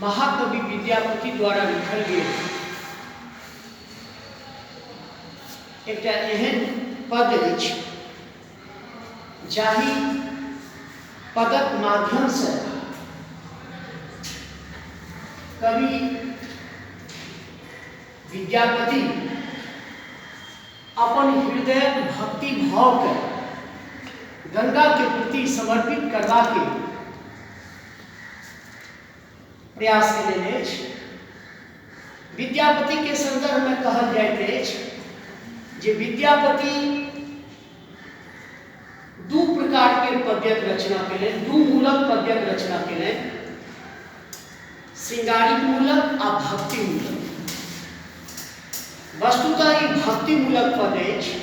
महाकवि विद्यापति द्वारा लिखल गेल एकटा एहन पद अछि जाहि पदक माध्यमसँ कवि विद्यापति अपन हृदयक भक्ति भावके गंगाके प्रति समर्पित करबाके प्रयास कयलनि अछि। विद्यापतिके सन्दर्भमे कहल जाइत अछि जे विद्यापति दू प्रकारके पद्यक रचना कयलनि, दू मूलक पद्यक रचना कयलनि, श्रृंगारिक मूलक आ भक्ति मूलक। वस्तुतः ई भक्ति मूलक पद अछि।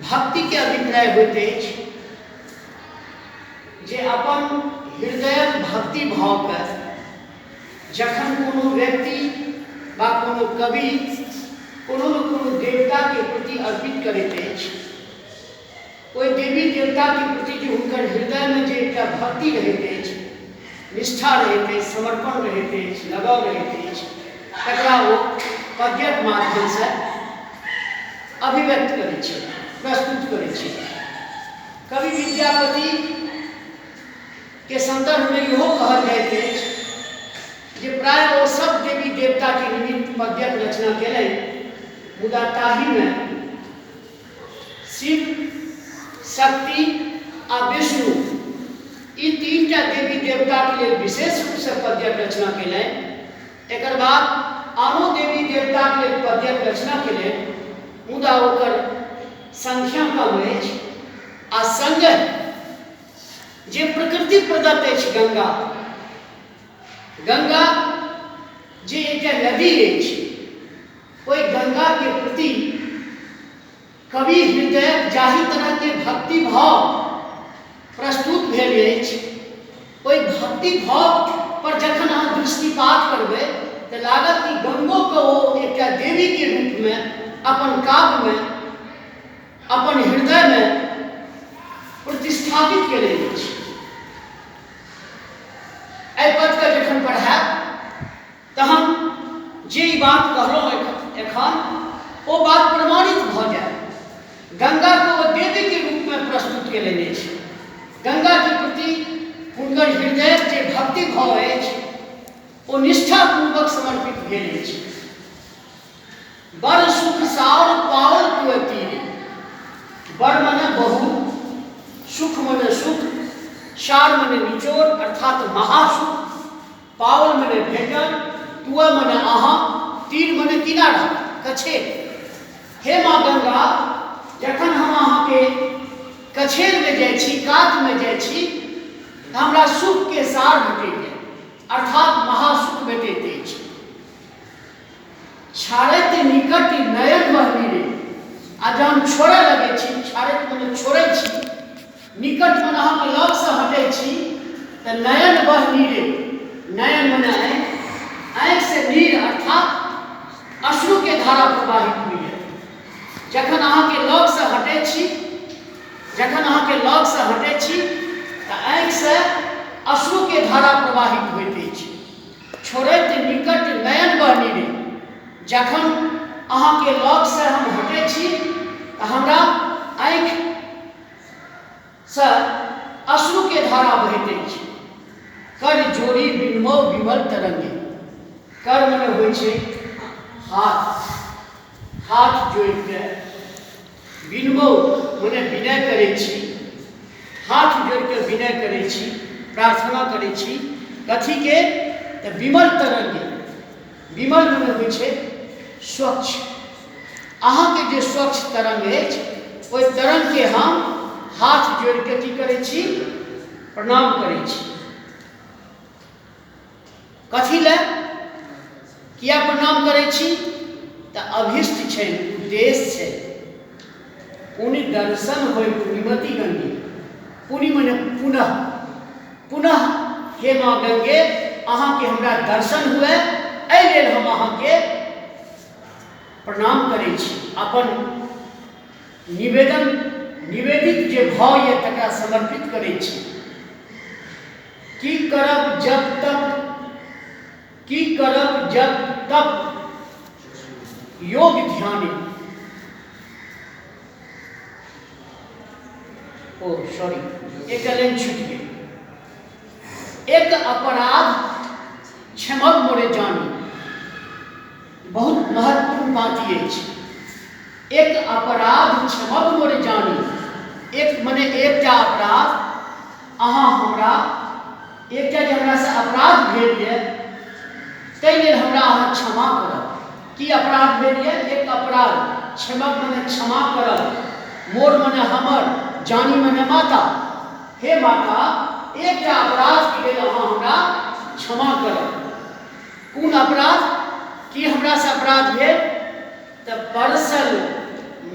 भक्तिके अभिप्राय होइत अछि जे अपन हृदयक भक्ति भावके जखन कोनो व्यक्ति वा कोनो कवि कोनो ने कोनो देवताके प्रति अर्पित करैत अछि, ओहि देवी देवताके प्रति जे हुनकर हृदयमे जे एकटा भक्ति रहैत अछि, निष्ठा रहैत अछि, समर्पण रहैत अछि, लगाव रहैत अछि, तकरा ओ पद्यक माध्यमसँ अभिव्यक्त करैत छथि, प्रस्तुत करैत छथि। कवि विद्यापति के संदर्भमे इहो कहल जाइत अछि जे प्रायः ओ सब देवी देवताके निमित्त पद्यक रचना केलनि, मुदा ताहिमे शिव, शक्ति आ विष्णु ई तीनटा देवी देवताके लेल विशेष रूपसँ पद्यक रचना केलनि। एकर बाद आनो देवी देवताक लेल पद्यक रचना केलनि, मुदा ओकर संख्या कम अछि आ संगहि जे प्रकृति प्रदत्त अछि गंगा, गंगा जे एकटा नदी अछि, ओहि गंगाके प्रति कवि हृदयक जाहि तरहके भक्ति भाव प्रस्तुत भेल अछि, ओहि भक्ति भाव पर जखन अहाँ दृष्टिपात करबै तऽ लागत कि गंगोके ओ एकटा देवीके रूपमे अपन काव्यमे अपन हृदयमे प्रतिष्ठापित केने अछि। एहि पदके जखन पढ़ायब तहन जे ई बात कहलहुँ एखन ओ बात प्रमाणित भऽ जायत। गंगाके ओ देवीके रूपमे प्रस्तुत केलनि अछि। गंगाके प्रति हुनकर हृदयक जे भक्ति भाव अछि ओ निष्ठापूर्वक समर्पित भेल अछि। बड़ सुख सार पाओल तुअ तीरे, बड़ मने बहुत, सुख मने सुख, सार मने निचोड़ अर्थात महासुख, पाओल मने भेटल, तुअ मने अहाँ, तीर मने किनारा, कछेर। हे माँ गंगा, जखन हम अहाँके कछेरमे जाइ छी, कातमे जाइ छी, तऽ हमरा सुखके सार भेटैए, अर्थात महासुख भेटैत अछि। छाड़ैत निकट नयन बहनी रे, आ जहन छोड़य लगै छी, छाड़ैत मने छोड़ै छी, निकट मने अहाँके लगसँ हटै छी, तऽ नयन बहनी रे, नयन मने आँखि, आँखिसँ नीर अर्थात अश्रुके धारा प्रवाहित होइए। जखन अहाँके लगसँ हटै छी, जखन अहाँके लगसँ हटै छी तऽ आँखिसँ अश्रुके धारा प्रवाहित होइत अछि। छोड़ैत निकट नयन बहनी रे, जखन अहाँके लगसँ हम हटै छी तऽ हमरा आँखिसँ अश्रुके धारा बहैत अछि। कर जोड़ी बिनमौ विमल तरंगे, कर मने होइ छै हाथ, हाथ जोड़िके बिनमौ मने विनय करै छी, हाथ जोड़िके विनय करै छी, प्रार्थना करै छी, कथीके तऽ विमल तरंगे, विमल मने होइ छै स्वच्छ, अहाँके जे स्वच्छ तरंग अछि ओहि तरंगके हम हाथ जोड़िके की करै छी, प्रणाम करै छी। कथी लए किया प्रणाम करै छी तऽ अभीष्ट छै, उद्देश्य छै पुनि दर्शन होय पुनिमति गंगे, पुनि मने पुनः, पुनः हे माँ गंगे अहाँके हमरा दर्शन हुए, एहि लेल हम अहाँके प्रणाम करै छी, अपन निवेदन निवेदित जे भाव यऽ तकरा समर्पित करै छी। की करब जप तप, की करब जप तप योग ध्याने। ओ सॉरी, एक लाइन छूटि गेल। एक अपराध क्षमब मोरे जानी, बहुत महत्वपूर्ण पाँति अछि। एक अपराध क्षमब मोरे जानी, एक मने एकटा अपराध अहाँ हमरा, एकटा जे हमरासँ अपराध भेल यऽ ताहि लेल हमरा अहाँ क्षमा करब। की अपराध भेल यऽ? एक अपराध क्षमब मने क्षमा करब, मोर मने हमर, जानी मने माता। हे माता, एकटा अपराधके लेल अहाँ हमरा क्षमा करब। कोन अपराध? की हमरासँ अपराध भेल? तऽ परसल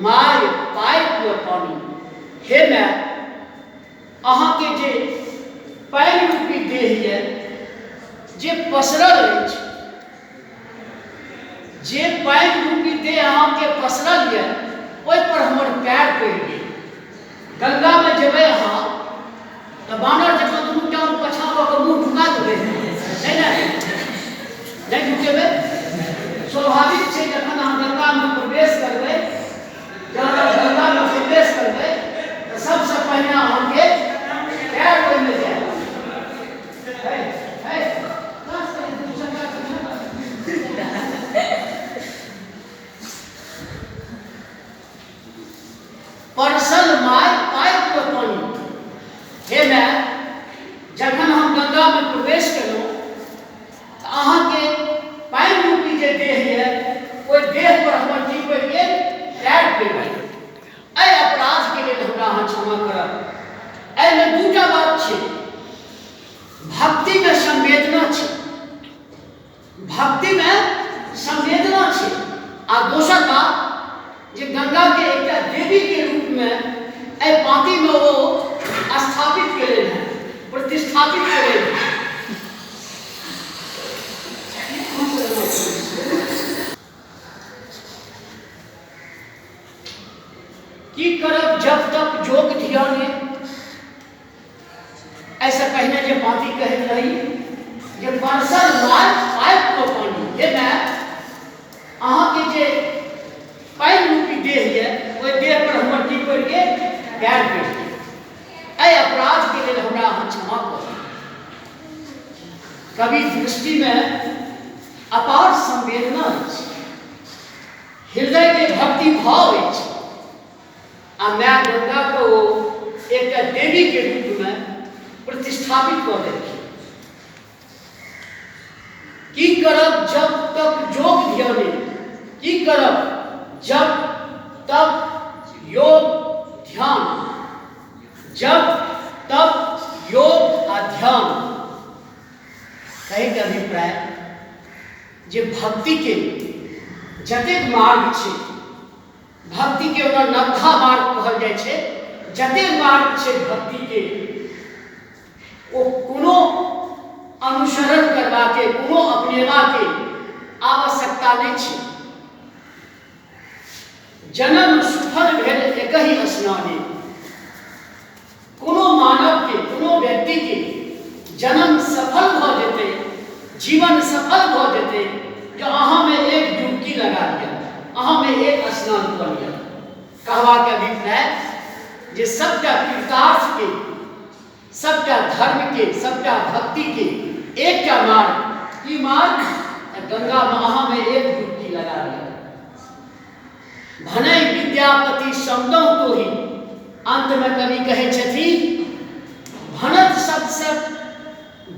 my pipe पानी। हे my, अहाँके जे पानि रूपी देह यऽ जे पसरल अछि, जे पानि रूपी देह अहाँके पसरल यऽ ओहि पर हमर पैर पड़ि गेल। गंगामे जेबै अहाँ तऽ बानर जकाँ दुनू टांग पाछाँ कऽ कऽ मुँह ढुका देबै? नहि ने, नहि ढुकेबै। स्वाभाविक छै, जखन अहाँ गंगामे प्रवेश करबै, जहन अहाँ गंगामे प्रवेश करबै तऽ सबसँ पहिने अहाँके पैर ओहिमे जायत। है है परसल my pipe के पानी। हे my, जखन हम गंगामे प्रवेश केलहुँ तऽ अहाँके पानि रूपी जे देह यऽ ओहि देह पर हमर की पड़ि गेल? पैर पड़ि गेल। एहि अपराधके लेल हमरा अहाँ क्षमा करब। एहिमे दूटा बात छै। भक्तिमे संवेदना छै, भक्तिमे संवेदना छै, आ दोसर बात जे गंगाके एकटा देवीके रूपमे एहि पाँतिमे ओ स्थापित केलनि हेँ, प्रतिष्ठापित केलनि हेँ। की करब जप तप जोग धियाने, एहिसँ पहिने जे पाँति कहैत रही जे परसल my pipe को पानी। हे my, अहाँके जे पानि रूपी देह यऽ ओहि देह पर हमर की पड़ि गेल? पैर पड़ि गेल। एहि अपराधके लेल हमरा अहाँ क्षमा करू। कवि दृष्टिमे अपार संवेदना अछि, हृदयके भक्ति भाव अछि, आ माय गंगाके ओ एकटा देवीके रूपमे प्रतिष्ठापित कऽ देलखिन। की करब जब तक जोग ध्याने, की करब जब तक योग ध्यान, जब तक योग आ ध्यान। कहैके अभिप्राय जे भक्तिके जतेक मार्ग छै, भक्तिके ओना नवधा मार्ग कहल जाइ छै, जतेक मार्ग छै भक्तिके ओ कोनो अनुसरण करबाके, कोनो अपनेबाके आवश्यकता नहि छै। जन्म सफल भेल एकहि स्नाने। कोनो मानवके, कोनो व्यक्तिके जन्म सफल भऽ जेतै, जीवन सफल भऽ जेतै जँ अहाँमे एक डुबकी लगा लिअ, अहाँमे एक स्नान कऽ लिअ। कहबाक अभिप्राय जे सबटा कृतार्थके, सबटा धर्मके, सबटा भक्तिके एकटा मार्ग, की मार्ग? तऽ गंगामे अहाँमे एक डुबकी लगा लिअ। भनहि विद्यापति शब्दों तोही, अंतमे कवि कहै छथिन, भनत शब्दसँ,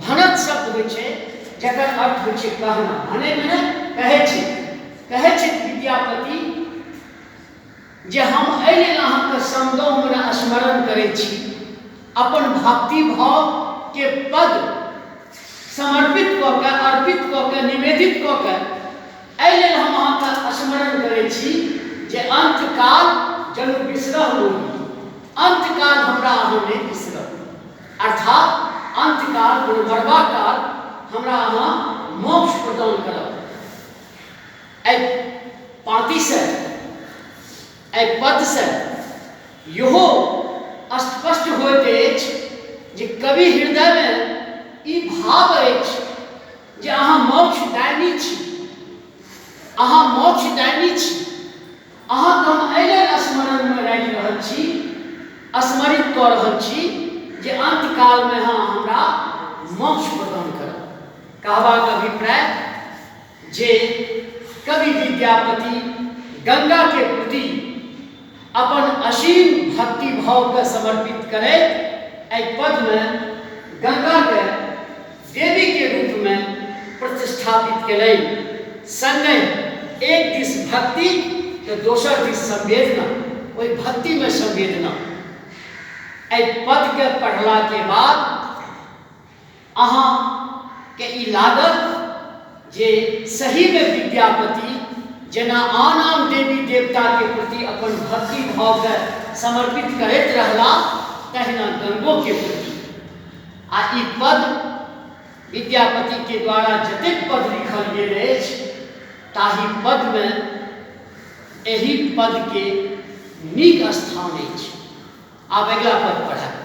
भनत शब्द होइ छै जकर अर्थ होइ छै कहना। भने मने कहै छै, कहै छै विद्यापति जे हम एहि लेल अहाँके शब्दों मने स्मरण करै छी, अपन भक्ति भावके पद समर्पित कऽ के, अर्पित कऽ के, निवेदित कऽ के एहि लेल हम अहाँके स्मरण करै छी जे अन्तकाल जनु बिसरह मोही, अन्तकाल हमरा अहाँ नहि बिसरब। अर्थात अन्तकाल कोनो मरबा काल हमरा अहाँ मोक्ष प्रदान करब। एहि पाँतिसँ, एहि पदसँ इहो स्पष्ट होइत अछि जे कवि हृदयमे अहाँ मोक्षदायिनी छी। अहाँके हम एहि लेल स्मरणमे राखि रहल छी, स्मरित कऽ रहल छी जे अन्तकालमे अहाँ हमरा मोक्ष प्रदान करब। कहबाक अभिप्राय जे कवि विद्यापति गंगाके प्रति अपन असीम भक्ति भावके समर्पित करैत एहि पदमे गंगाके देवीके रूपमे प्रतिष्ठापित केलनि। संगहि एक दिस भक्ति तऽ दोसर दिस संवेदना, ओहि भक्तिमे संवेदना। एहि पदके पढ़लाके बाद अहाँ के ई लागत जे सही में विद्यापति जेना आन आन देवी देवता के प्रति अपन भक्ति भाव के समर्पित करैत रहला, तहिना गंगो के प्रति। आ ई पद विद्यापति के द्वारा जतेक पद लिखल गेल अछि ताहि पद में एहि पद के नीक स्थान अछि। आब अगिला पद पढ़ब।